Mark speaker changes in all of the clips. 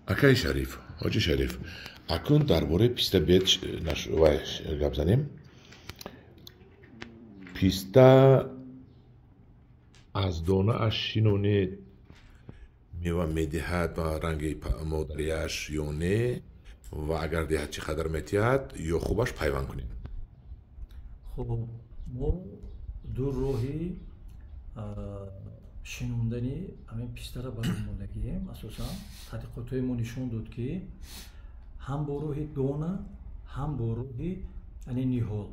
Speaker 1: Акаи Шариф, ҳоҷи Шариф, акнун дар бораи писта биед вай гап занем. Писта аз донааш шинонед, мева медиҳад ба ранги модариаш ё не, ва агар диҳад, чӣ қадар метиҳад, ё хубаш пайванд кунем?
Speaker 2: Хуб, мо ду роҳи шинондани ҳамин пистара барои мондагием. Асосан тадқиқотҳои мо нишон дод, ки ҳам бо роҳи дона, ҳам бо роҳи яъне ниҳол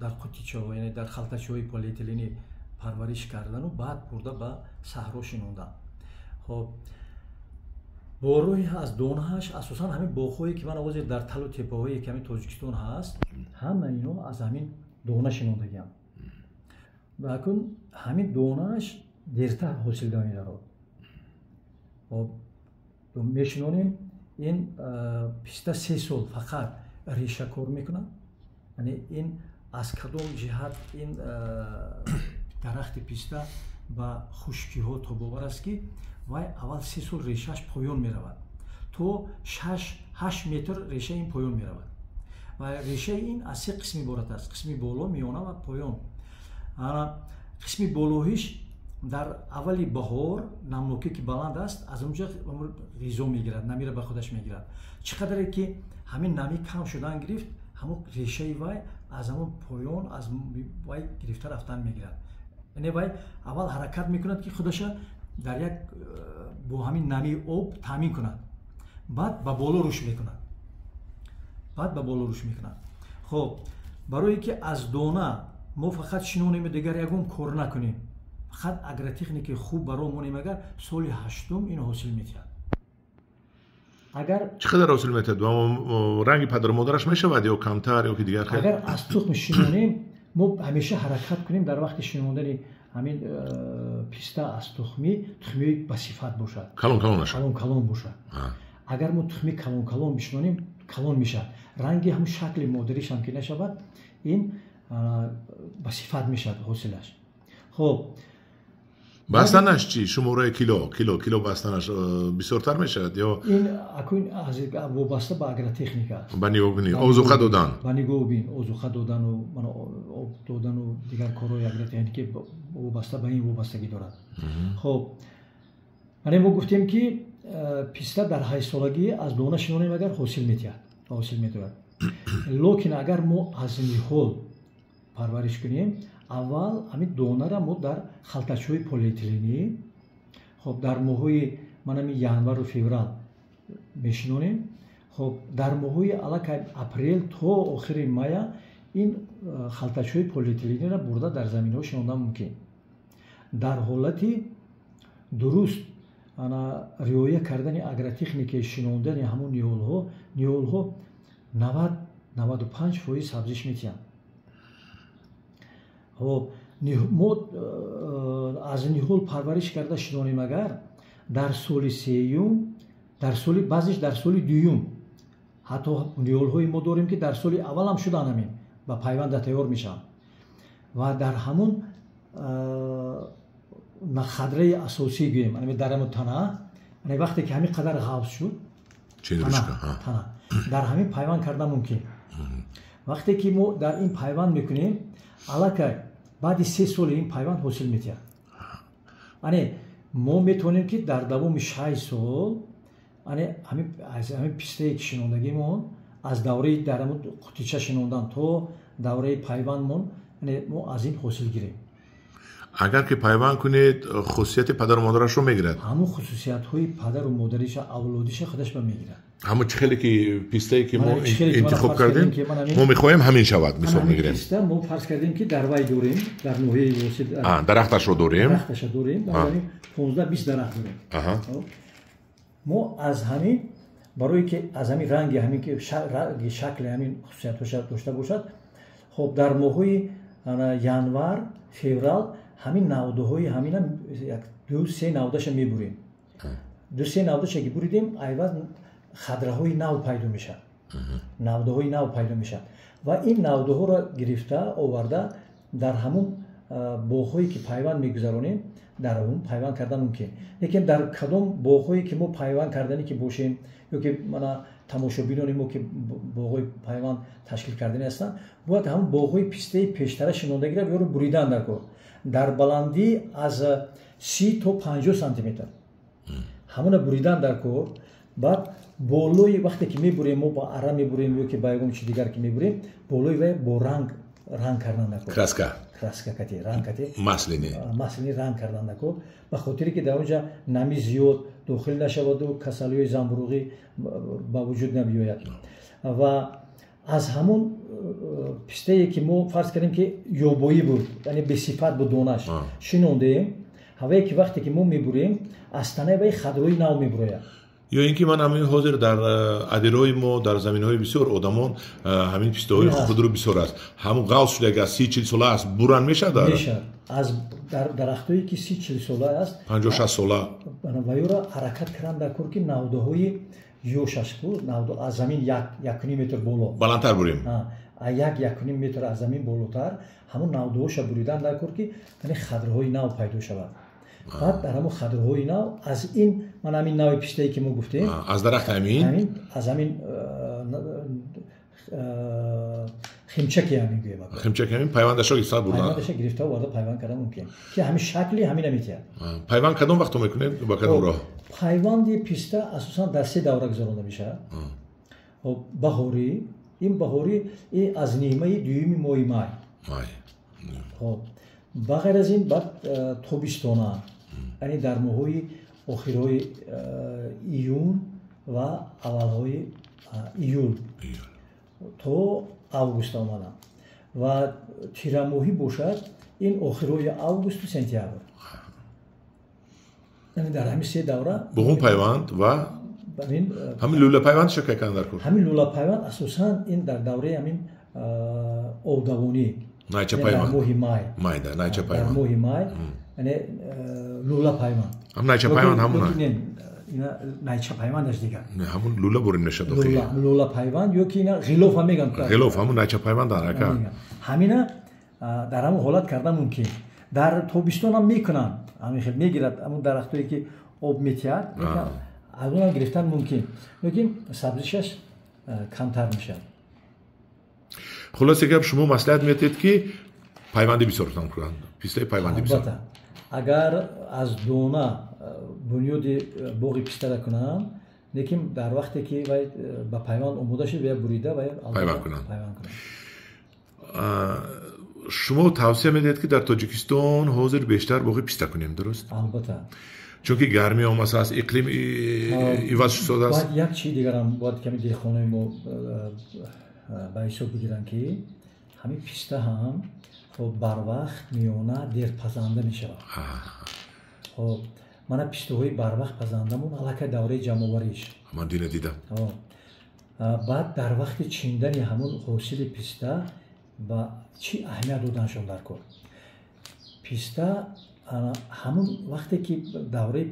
Speaker 2: дар қуттичаҳо, яъне дар халтачаҳои полиэтиленӣ парвариш кардану баъд бурда ба саҳро шинондан. Хоб, бо роҳи аз донааш, асосан ҳамин боғҳое, ки ман ҳозир дар талу теппаҳое, ки ҳамин Тоҷикистон ҳаст, ҳама ино аз ҳамин дона шинондагиам. Ва акун ҳамин донааш дертар ҳосил медарод. Хоб, мешинонем, ин писта 3 сол фақат реша кор мекунад. Яъне ин аз кадом ҷиҳат ин дарахти писта ба хушкиҳо тобовар аст, ки вай аввал 3 сол решааш поён меравад, то 6-8 метр решаи ин поён меравад. Ва решаи ин аз се қисм иборат аст: қисми боло, миёна ва поён. Қисми болоҳиш дар аввали баҳор намнокӣ ки баланд аст, аз онҷа ғизо мегирад, намира ба худаш мегирад. Чӣ қадаре ки ҳамин намӣ кам шудан гирифт, ҳамон решаи вай аз ҳамон поён аз вай гирифта рафтан мегирад. Яъне вай аввал ҳаракат мекунад, ки худаша дар як бо ҳамин намии об таъмин кунад, баъд ба боло рушд мекунад, баъд ба боло рушд мекунад. Хоб, барое ки аз дона мо фақат шинонем, дигар ягон кор накунем, фақат агротехникаи хуб баро монем, агар соли ҳаштум ин ҳосил метиҳад. Агар
Speaker 1: Чӣ қадар ҳосил метиҳад? Ранги падару модараш мешавад ё камтар, ё ки дигар?
Speaker 2: Агар аз тухм шинонем, мо ҳамеша ҳаракат кунем, дар вақти шинондани ҳамин писта аз тухмӣ, тухмиҳои басифат бошад.
Speaker 1: Калон калон нашад.
Speaker 2: Калон калон бошад. Агар мо тухми калон калон бишинонем, калон мешавад, ранги ҳамн шакли модаришам ки нашавад, ин басифат мешавад ҳосилаш. Хоб.
Speaker 1: Бастанаш чӣ? Шумораи кило бастанаш бисёртар мешавад ё?
Speaker 2: Ин акун вобаста ба агротехника аст.
Speaker 1: Ба нигоҳубинӣ, озуқа додан.
Speaker 2: Ба нигоҳубин, озуқа додану об додану дигар корҳои агротехникӣ вобаста ба ин вобастагӣ дорад. Хоб, мане мо гуфтем, ки писта дар 8-солагӣ аз дона шинонем агар, ҳосил метиҳад, ҳосил метояд. Локин агар мо аз ниҳол парвариш кунем, аввал ҳамин донара мо дар халтачаҳои полиэтиленӣ, хоб, дар моҳҳои манами январу феврал мешинонем. Хоб, дар моҳҳои аллакай апрел то охири мая ин халтачаҳои полиэтилениро бурда дар заминҳо шинондан мумкин. Дар ҳолати дуруст ана риоя кардани агротехникаи шинондани ҳамон ниҳолҳо, ниҳолҳо 90-95% сабзиш метиҳанд. Хоб, мо аз ниҳол парвариш карда шинонем агар, дар соли сеюм, дар соли баъзеш дар соли дуюм, ҳатто ниҳолҳои мо дорем, ки дар соли аввалам шудан, ҳамин ба пайванда тайёр мешаванд ва дар ҳамун хадараи асосӣ гӯем, дар ҳамун тана, вақте ки ҳамин қадар ғафз шуд, тана дар ҳамин пайванд кардан мумкин. Вақте ки мо дар ин пайванд мекунем, аллакай баъди 3 соли ин пайванд ҳосил метиҳад. Ане мо метавонем, ки дар давоми 6 сол ане ҳамин пистае ки шинондагимон, аз давраи дар ҳамун қутича шинондан то давраи пайвандмон, мо аз ин ҳосил гирем.
Speaker 1: Агар ки пайванд кунед, хусусияти падару модарашро мегирад?
Speaker 2: Ҳамун хусусиятҳои падару модариша, авлодиша худаш ба мегирад.
Speaker 1: Ҳамон чӣ хеле ки пистае ки мо интихоб кардем, мо мехоҳем ҳамин шавад, мисол мегирем.
Speaker 2: Писта мо фарз кардем, ки дар вай дорем, дар ноҳияи Восит.
Speaker 1: Дарахташро дорем.
Speaker 2: Дарахташа дорем, 15-20 дарахт дорем. Мо аз ҳамин, барое ки аз ҳамин ранги ҳамин ки ранги шакли ҳамин хусусиятҳоша дошта бошад, хоб, дар моҳҳои январ, феврал ҳамин навдаҳои ҳамина як ду се навдаша мебурем. Ду се навдаша ки буридем, айваз хадараҳои нав пайдо мешавад, навдаҳои нав пайдо мешавад ва ин навдаҳоро гирифта оварда дар ҳамун Боғҳое ки пайванд мегузаронем, дар он пайванд кардан мумкин. Лекин дар кадом боғҳое ки мо пайванд карданӣ ки бошем, ё ки мана тамошобинони мо ки боғҳои пайванд ташкил карданӣ ҳастанд, бояд ҳамон боғҳои пистаи пештара шинонда гирад, ёро буридан дар кор дар баландӣ аз 30 то 50 сантиметр ҳамона буридан дар кор. Баъд болои вақте ки мебурем, мо ба ара мебурем ё ки ба ягон чи дигар ки мебурем, болои вай бо ранг ранг кардан дар кор.
Speaker 1: Краска.
Speaker 2: Краска кати, ранг кати.
Speaker 1: Масляный.
Speaker 2: Масляный ранг кардан дар кор, ба хотире ки дар онҷа нами зиёд дохил нашаваду касалиҳои замбуруғӣ ба вуҷуд набиёяд. Ва аз ҳамон пистае ки мо фарз кардем ки ёбоӣ буд, яъне бесифат буд донаш, шинондем, ҳавае ки вақте ки мо мебурем, аз танаи вай хадрои нав мебурояд.
Speaker 1: Ё ин ки ман ҳамин ҳозир дар адирои мо, дар заминҳои бисёр одамон ҳамин пистаҳои худро бисёр аст, ҳамун ғавз шуда, аз 30-40 сола аст, буран мешавад?
Speaker 2: Мешавад. Аз дарахтое ки 30-40 сола аст,
Speaker 1: 50-60 сола,
Speaker 2: ва ёро ҳаракат кардан дар кор ки навдаҳои ёшаш аз замин 1-1.5 метр боло
Speaker 1: баландтар бурем.
Speaker 2: 1-1.5 метр аз замин болотар ҳамун навдаҳоша буридан дар кор, ки яъне хадраҳои нав пайдо шавад. Баъд дар ҳамун хадраҳои нав аз ин ман ҳамин нави пистае ки мо гуфтем,
Speaker 1: аз дарахти ҳамин,
Speaker 2: аз ҳамин химчаки ҳамин гӯем,
Speaker 1: химчаки ҳамин пайвандашо гирифта бурдан,
Speaker 2: пайвандаша гирифта оварда пайванд кардан мумкин, ки ҳамин шакли ҳамина метиҳад.
Speaker 1: Пайванд кадом вақто мекунед, ба кадом роҳ?
Speaker 2: Пайванди писта асосан дар се давра гузаронда мешавад. Баҳорӣ, ин баҳорӣ аз нимаи дуюми моҳи май. Хоб, ба ғайр аз ин баъд тобистона, яъне дар моҳҳои охирҳои июн ва аввалҳои июл то август омадам, ва тирамоҳӣ бошад, ин охирҳои августу сентябр. Яъне дар ҳамин се давра
Speaker 1: буғум пайванд ва ҳамин лӯла пайванд шакакан дар кор.
Speaker 2: Ҳамин лӯла пайванд асосан ин дар давраи ҳамин обдавонӣ,
Speaker 1: найча пайванд,
Speaker 2: моҳи май,
Speaker 1: майда найча пайванд,
Speaker 2: моҳи май, яъне лӯла пайванд.
Speaker 1: Ҳам найча пайванд ҳамун
Speaker 2: ина найча пайвандаш дигар.
Speaker 1: Ҳамун лӯла бурин мешавад дохил.
Speaker 2: Лӯла пайванд ё ки ина ғилоф ҳам мегӯянд.
Speaker 1: Ғилоф ҳамун найча пайванд дар ака.
Speaker 2: Ҳамина дар ҳамун ҳолат кардан мумкин. Дар тобистон ҳам мекунанд. Ҳамин хел мегирад ҳамун дарахтое ки об метиҳад, аз онам гирифтан мумкин. Лекин сабзишаш камтар мешавад.
Speaker 1: Хулоса гап, шумо маслиҳат метиҳед ки пайванди бисёр кунанд, пистаи пайванди бисёр.
Speaker 2: Агар аз дона бунёди боғи пистара кунанд, лекин дар вақте ки вай ба пайванд омода шуд, вай бурида вай
Speaker 1: пайванд кунанд. Шумо тавсия медиҳед ки дар Тоҷикистон ҳозир бештар боғи писта кунем, дуруст?
Speaker 2: Албатта.
Speaker 1: Чунки гармӣ омадааст, иқлим иваз шудааст.
Speaker 2: Бояд як чизи дигарам бояд ками деҳқонои мо ба ҳисоб бигиранд, ки ҳамин писта ҳам хоб барвақт, миёна, дерпазанда мешавад. Хоб мана пистаҳои барвақт пазандамон аллакай давраи ҷамъовариш.
Speaker 1: Ман дина дидам.
Speaker 2: Баъд дар вақти чиндани ҳамон ҳосили писта ба чӣ аҳамият доданшон дар кор? Писта ҳамон вақте ки давраи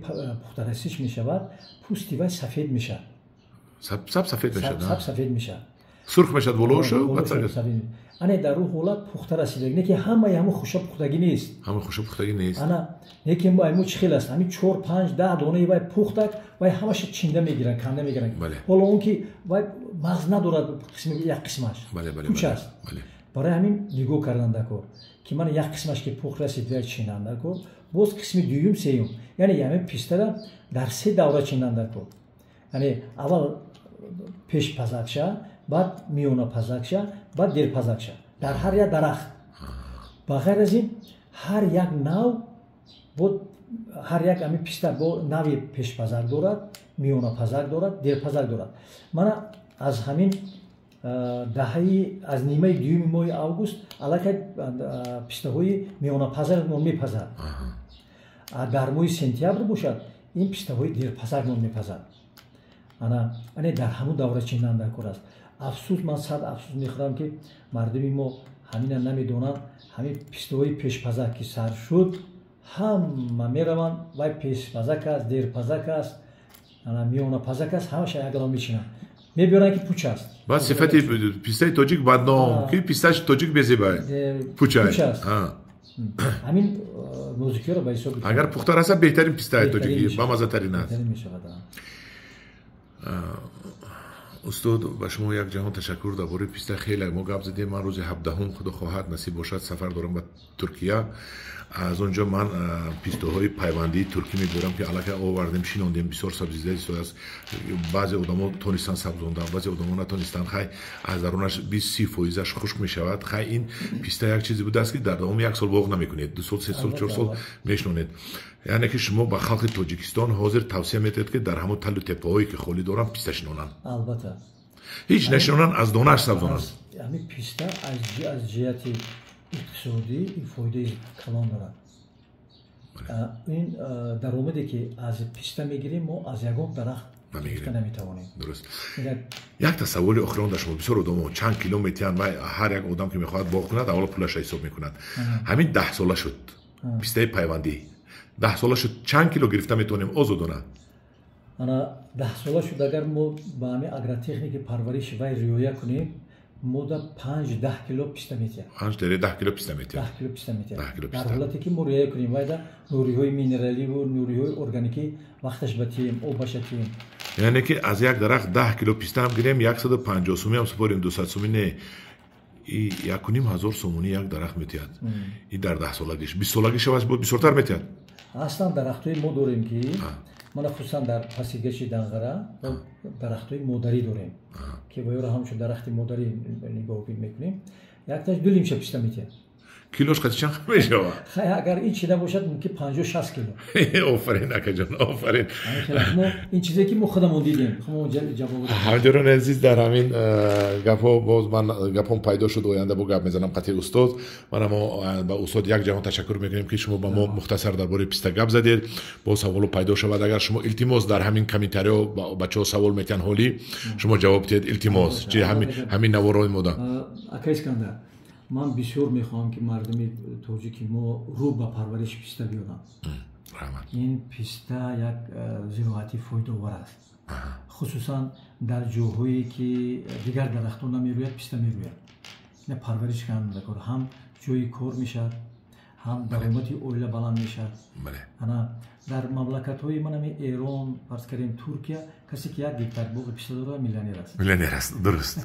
Speaker 2: пухтарасиш мешавад, пӯсти вай сафед мешавад.
Speaker 1: Саб сафед мешавад.
Speaker 2: Саб сафед мешавад.
Speaker 1: Сурх мешавад болошу.
Speaker 2: Ане дар он ҳолат пухта расида, не ки ҳамаи ҳамон хуша пухтагӣ нест.
Speaker 1: Ҳамаи хуша пухтагӣ нест.
Speaker 2: Ана не ки мо чӣ хел аст, ҳамин 4, 5, 10 донаи вай пухтак, вай ҳамаша чинда мегиранд, канда мегиранд. Ҳоло он ки вай мағз надорад, як қисмаш пуч аст. Барои ҳамин нигоҳ кардан дар кор, ки мана як қисмаш ки пухт расид, вай чиндан дар кор, боз қисми дуюм, сеюм, яъне ҳамин пистара дар се давра чиндан дар кор. Яъне аввал пешпазакша, баъд миёнапазакша, баъд дерпазакша, дар ҳар як дарахт. Ба ғайр аз ин ҳар як нав бо ҳар як ҳамин писта бо нави пешпазак дорад, миёнапазак дорад, дерпазак дорад. Мана аз ҳамин даҳаи аз нимаи дуюми моҳи август аллакай пистаҳои миёнапазакмон мепазад. Дар моҳи сентябр бошад, ин пистаҳои дерпазакмон мепазад. Ана ане дар ҳамун давра чиндан дар кор аст. Афсӯс, ман сад афсӯс мехӯрам, ки мардуми мо ҳамина намедонанд. Ҳамин пистаҳои пешпазак ки сар шуд, ҳама мераванд, вай пешпазак аст, дерпазак аст, миёнапазак аст, ҳамаша якгалом мечинанд, мебиёранд ки пуч аст.
Speaker 1: Баъд сифати пистаи тоҷик бадном, ки пистаи тоҷик безебай, пуч аст.
Speaker 2: Ҳамин нозукиҳоро ба ҳисоб
Speaker 1: агар пухта расад, беҳтарин пистаи тоҷикӣ, бамаззатарин аст.
Speaker 2: Мешавад.
Speaker 1: Устод, ба шумо як ҷаҳон ташаккур. Дар бораи писта хеле мо гап задем. Ман рӯзи 17-ум, худо хоҳад, насиб бошад, сафар дорам ба Туркия. Аз он ҷо ман пистоҳои пайвандии туркӣ мебиёрам, ки аллакай овардем, шинондем, бисёр сабзида истодааст. Баъзе одамо тонистанд сабзондан, баъзе одамо натонистанд. Хай, аз дарунаш 20-30 фоизаш хушк мешавад. Хай, ин писта як чизе будааст, ки дар давоми як сол боғ намекунед, 2 сол, 3 сол, 4 сол мешинонед. Яъне ки шумо ба халқи Тоҷикистон ҳозир тавсия метиҳед, ки дар ҳамон талу теппаҳое, ки холӣ доранд, писта шинонанд?
Speaker 2: Албатта.
Speaker 1: Ҳеҷ нашинонанд, аз донааш сабзонанд.
Speaker 2: Ҳамин писта аз ҷиҳати иқтисодӣ фоидаи калон дорад. Ин даромаде, ки аз писта мегирем, мо аз ягон дарахт гирифта наметавонем.
Speaker 1: Дуруст. Якта саволи охирон дар шумо. Бисёр одамо чанд кило метиҳанд ва ҳар як одам, ки мехоҳад боғ кунад, аввало пулаша ҳисоб мекунад. Ҳамин 10 сола шуд, пистаи пайвандӣ 10 сола шуд, чанд кило гирифта метавонем озодона?
Speaker 2: Ана, 10 сола шуд, агар мо ба ҳамин агротехники парвариши вай риоя кунем, мода 5-10 кило писта метиҳад.
Speaker 1: 5-10 кило писта метиҳад.
Speaker 2: 10 кило писта метиҳад, дар ҳолате ки мо риоя кунем, вайда нуриҳои минераливу нуриҳои органикӣ вақташ ба тием, обаша тием.
Speaker 1: Яъне ки аз як дарахт 10 кило писта ҳам гирем, 150 сумӣ ҳам супорем, 200 сумӣ не, 1500 сомонӣ як дарахт метиҳад. И дар 10 солагиш, 20 солагӣ шавад, бисёртар метиҳад.
Speaker 2: Ҳастанд дарахтҳои мо дорем, ки мана хусусан дар паси гаши Данғара дарахтҳои модарӣ дорем, ки ваёро ҳамчун дарахти модарӣ нигоҳ мекунем. Якташ ду лимша писта метиҳад.
Speaker 1: Килош қати чанд мешавад?
Speaker 2: Хай, агар ин чида бошад, мумкин 50-60 кило.
Speaker 1: Офарин, акаҷон, офарин.
Speaker 2: Мо ин чизе, ки мо худамон дидем.
Speaker 1: Ҳамҷарони азиз, дар ҳамин гапҳо боз ман гапҳом пайдо шуд. Оянда бо гап мезанам қати устод. Мана, мо ба устод як ҷаҳон ташаккур мекунем, ки шумо ба мо мухтасар дар бораи писта гап задед. Боз саволо пайдо шавад, агар шумо, илтимос, дар ҳамин комментариҳо бачаҳо савол метиҳанд, ҳолӣ шумо ҷавоб диҳед, илтимос, чи ҳамин наворои мода.
Speaker 2: Ака Искандар, ман бисёр мехоҳам, ки мардуми тоҷики мо рӯ ба парвариши писта биёранд. Ин писта як зироати фоидаовар аст, хусусан дар ҷоҳое, ки дигар дарахтон намерӯяд, писта мерӯяд. Ина парвариш кардан ҳам ҷои кор мешавад, ҳам даромади оила баланд мешавад. Ана, дар мамлакатҳои манами Эрон, фарз кардем, Туркия, касе ки 1 гектар боғи писта дорад, миллионер аст.
Speaker 1: Миллионер аст, дуруст.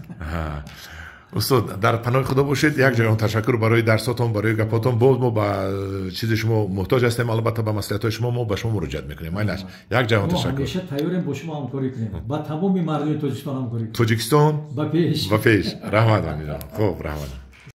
Speaker 1: Устод, дар паноҳи Худо бошед. Як ҷаҳон ташаккур барои дарсотон, барои гапотон. Боз мо ба чизи шумо муҳтоҷ ҳастем, албатта, ба маслиҳатҳои шумо мо ба шумо муроҷиат мекунем. Майлаш, як ҷаҳон ташаккур.
Speaker 2: Ҳамеша тайёрем бо шумо ҳамкорӣ кунем, ба тамоми мардуми Тоҷикистон ҳамкорӣ.
Speaker 1: Тоҷикистон
Speaker 2: ба пеш!
Speaker 1: Ба пеш! Раҳмат, амиҷон. Хуб, раҳмат.